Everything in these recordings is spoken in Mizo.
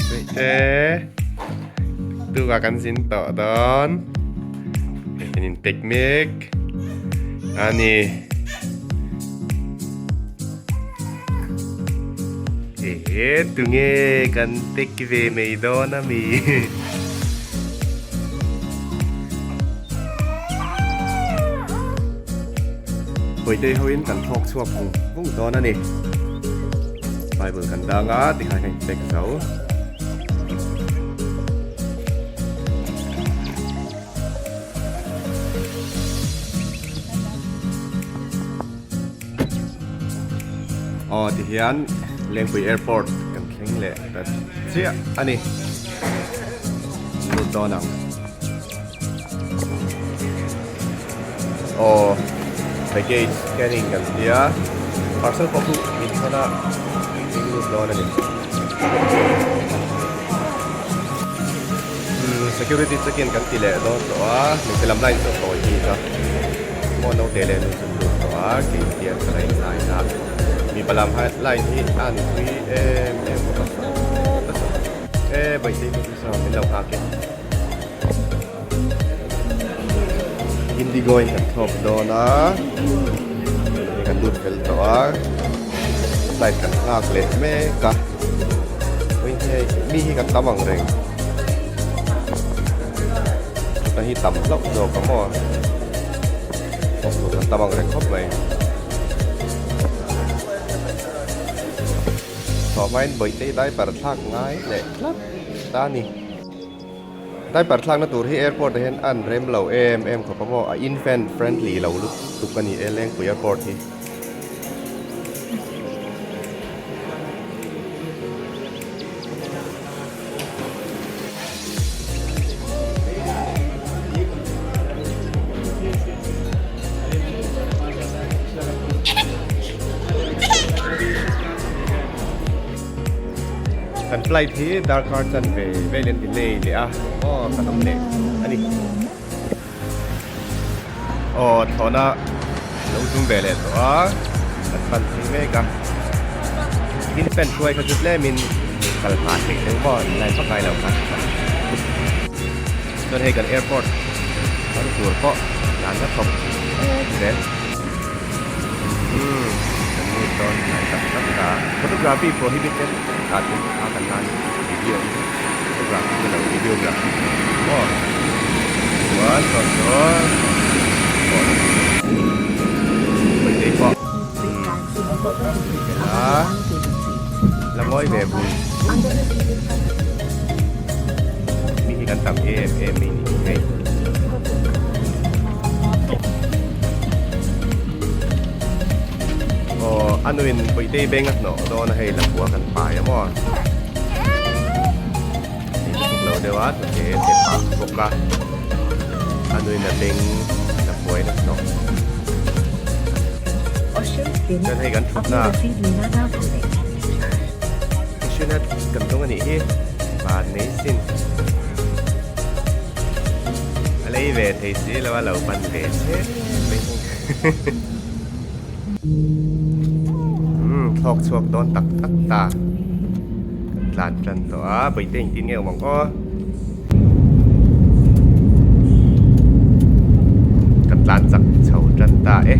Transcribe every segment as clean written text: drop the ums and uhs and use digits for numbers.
Te tukah kan zin tawh dawn kan in pack mek a ni. Ehe tunge kan pack ve mai dawn a mi. Hawitei hoin kan thawk chhuak vung vung dawn a ni. Bible kan dang a tikhan kan inpack zo. Aw tihian Lengpui Airport kan thleng leh ta chiah a ni. Lut dawn ang. Aw baggage scanning kan tia parcel pawh chu min chhan a min lut dawn a ni. Umm security check in kan ti leh dawn tawh a hmeichhe lam line chu a tawi bik a maw naute leh nu chu an lut tawh a kei hian ka la in line a mipa lam line hi a an thui em em bawk a sawt a sawt e bawihtei pawh chu saw min lo nghak e. Indigo in kan thlawk dawn a hei kan lut fel tawh a flight kan nghak leh mek a hei mi hi kan tam ang reng chutah hi tam hlauh zawk a maw thlawk tur kan tam ang reng khawp mai. Thlawh hmain bawihte diaper thlak ngai leh tlat ta a ni. Diaper thlakna tur hi airport ah hian an rem lo em em khawp a maw a infant friendly lo lutuk a ni e Lengpui airport hi. Kan flight hi darkar chanve vel in delay leh a aw kan awm leh a ni. Aw thlawhna lo zum ve leh tawh a kan pan phei mek a infant hruai kha chu tlemin kal nghah theih deuh maw inline vak ngai lo kha chuan hei kan airport kal tur pawh lan la thawk mek zel. Umm kan lut dawn hnai tak tak ta. Photography prohibited ah tih a kan lan video in photography ni lo videography maw chuan sawn sawn pawh pawh a la ngawi ve bul mi hi kan tam em em mai ni hei. Aw a nuin Puitei beng a hnawh dawn a hei lapua kan pai a maw hei lutuk lo deuh a hnute te pah bawk a a nuin a beng lapuain a hnawh chuan hei kan thutna cashew nut kan dawng a nih hi van nei sin. A lei ve thei si lo a lo pan ve che mai umm thlawk chhuak dawn tak tak ta kan tlan tan tawh a bawihte engtin nge awm ang aw kan tlan chak chho tan ta e.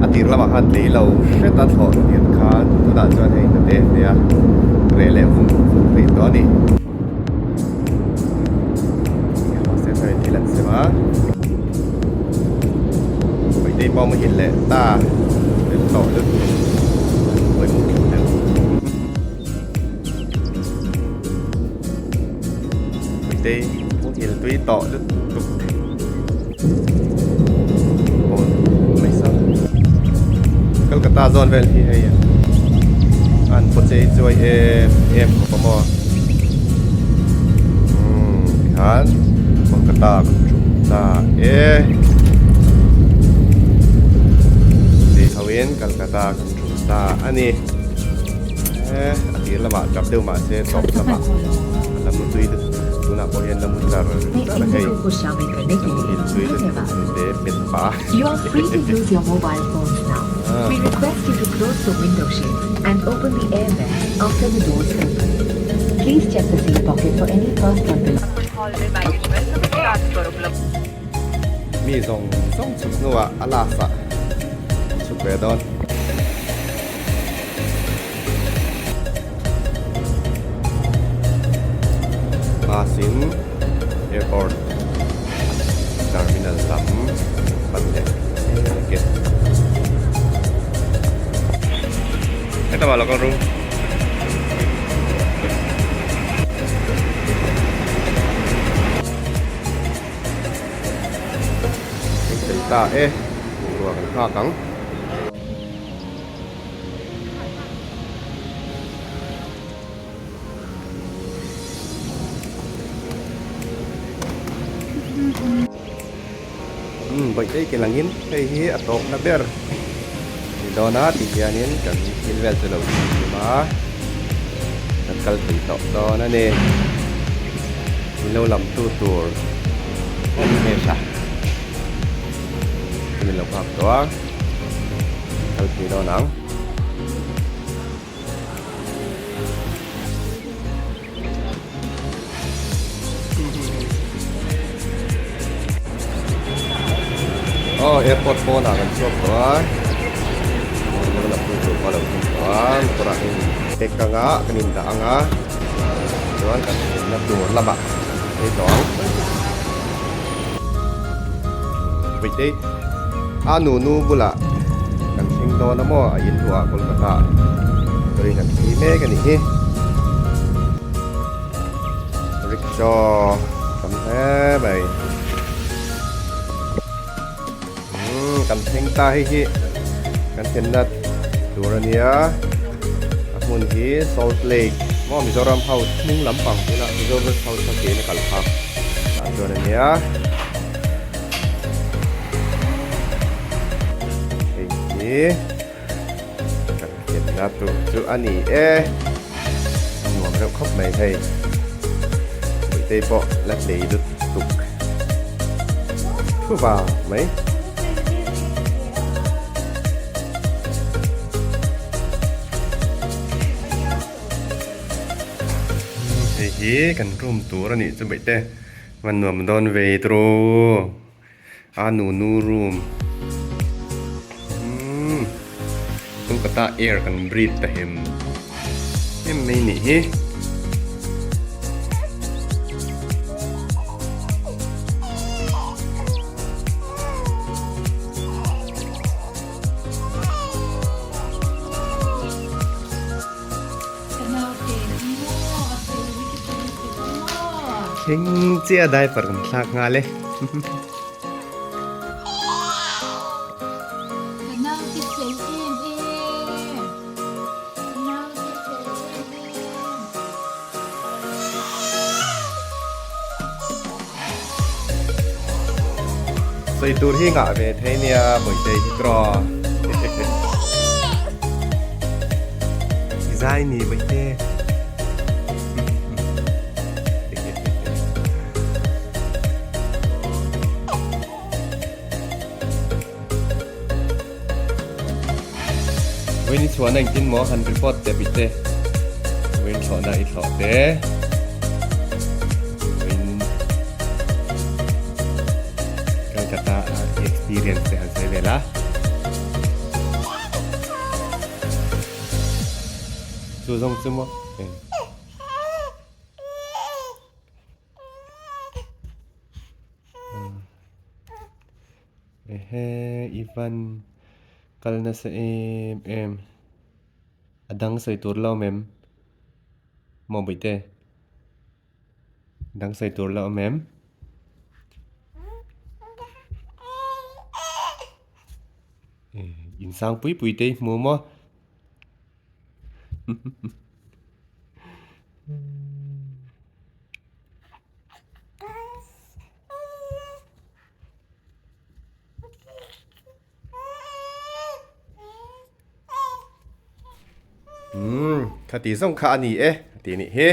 A tir lamah khan lei lo hret a thlawh tir khan tunah chuan hei ta te te a reh leh vung vung rih tawh a ni. Hostel chuan thil an sem a Puitei pawh muhil leh ta fel tawh lut pawimawh thleng deuh. Puitei muhil tui tawh lutuk. Aw mai sa. Kolkata zawn vel hi hei an pawh chei chuai em em khawp a maw umm tikhan Kolkata kan ṭum ta e tih ho in Kolkata kan ṭum ta a ni e a tir lamah tap deuh mahse tawp lamah a la mutui te tunah pawh hian la mu char char a hei la muhil tui te te pet pah. You are free to use your mobile phones now. We request you to close the window shades and open the air vents after the doors open. Please check the seat pocket for any personal belongings. Mi zawng zawng chhuk hnuah a last ah chhuk ve dawn. Bus in airport terminal lam pan leh mek e. Heta mah lo kal ru. Engthei ta e, bungrua kan nghak ang. Umm bawihte ke langin hei hi a tawpna ber ni dawn a tih hianin kan thil vel chu lo thim a kan kal thei tawh dawn a ni min lo lam tu tur hmesha min lo nghak tawh a. Kal thei dawn ang. Aw airport pawnah kan chhuak tawh a. Lo la pui tur pawh a lo thleng tawh a. Motor ah hian pack anga kan indah anga chuan kan thlenna tur lamah kan phei tawh ang. Vawitei a nunu bulah kan thleng dawn a maw a in luah Kolkata turin kan thli mek a nih hi rickshaw tam hle mai umm kan thleng ta hei hi kan thlenna tur a nia a hmun hi Salt Lake maw Mizoram House hnung lampang tuna Mizoram House a ke in a kal phak tah chuan a nia hei hi kan thlenna tur chu a ni e a nuam reuh khawp mai hei Puitei pawh la tlei lut tuk thu vang mai. Hei hi kan room tur a nih chu baihte va nuam dawn ve tawh a nunu room umm Kolkata air kan breathe ta hem em mai nih hi. Thleng chiah diaper kan thlak nghal e. Sawi tur hi ngah ve thei nia Bawihte hi tawh. Zai ni Bawihte. Vawiin i chhuahna engtin maw han report teh bite vawiin thlawhna i thlawh te vawiin Calcutta a i experience te han sawi vel a. Chu zawng chu maw. Ehe Ivan kal nasa em em a dang sawi tur la awm em maw bawihte dang sawi tur la awm em. Insang pui pui te i hmu maw? Umm, kha ti zawng kha a ni e, a ti nih hi.